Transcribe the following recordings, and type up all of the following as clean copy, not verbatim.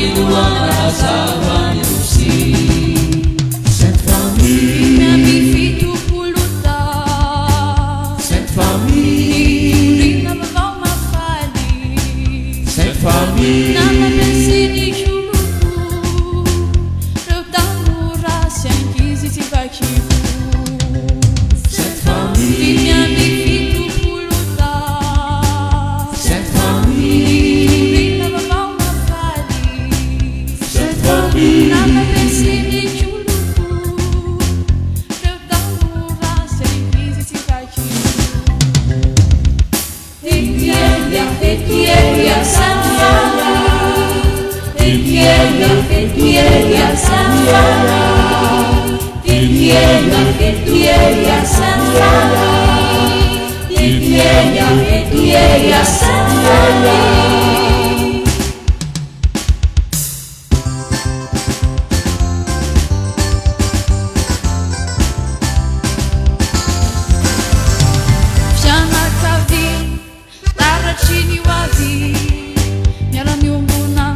Jiro manazava ny nosy. Sainte Famille. 75 taona. Sainte Famille. Nitoriana vaovao mahafaly. Sainte Famille. Nanabe sy nikoloko ireo tanora sy ankizy tsy vakibo. Sainte Famille. 75 taona. Sainte Famille. Nitoriana vaovao mahafaly. Sainte Famille. Nanabe sy nikoloko ireo tanora sy ankizy tsy vakibo. Sainte Famille. Sainte Famille. Sainte Famille. Sainte Famille. Fianakaviana taratry ny ho avy, miara-miombona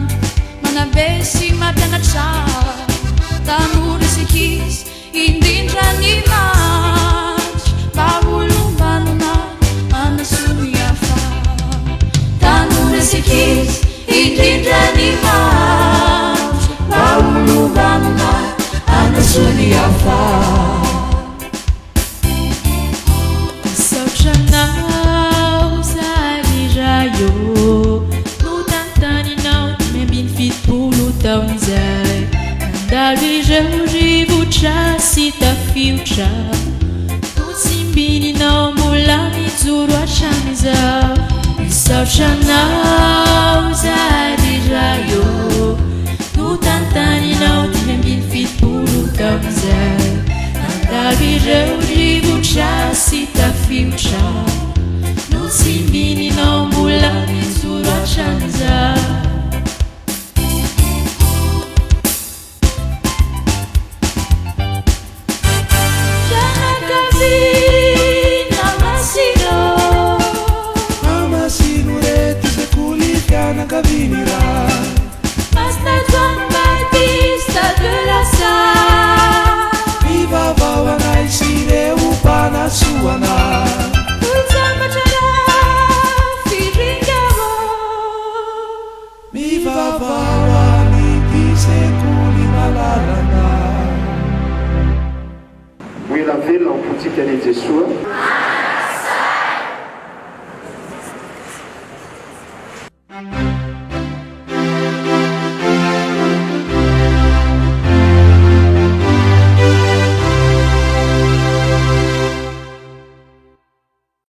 manabe sy mampianatra tanora sy ankizy, indrindra ny mahantra, mba ho olom-banona hanasoa ny hafa. Tanora sy ankizy, indrindra ny mahantra, mba ho olom-banona hanasoa ny hafa. Misaotra anao zahay Ray ô, notantaninao 75 taona izay. Nandalo ireo rivotra sy tafiotra, notsimbininao mbola mijoro hatramin'izao. Misaotra anao zahay Ray ô, notantaninao 75 taona izay. Nandalo ireo rivotra sy tafiotra, notsimbininao mbola mijoro hatramin'izao. Fianakaviana masina. Amasino reto sekoly fianakaviana. Masina Joan Baptiste de la Salle. Mivavaha ho anay sy ireo mpanasoa anay. Olon-tsambatra firingavo. Mivavaha ho an'ity sekoly malalanay. Ho ela velona ao am-pontsika anie Jesoa.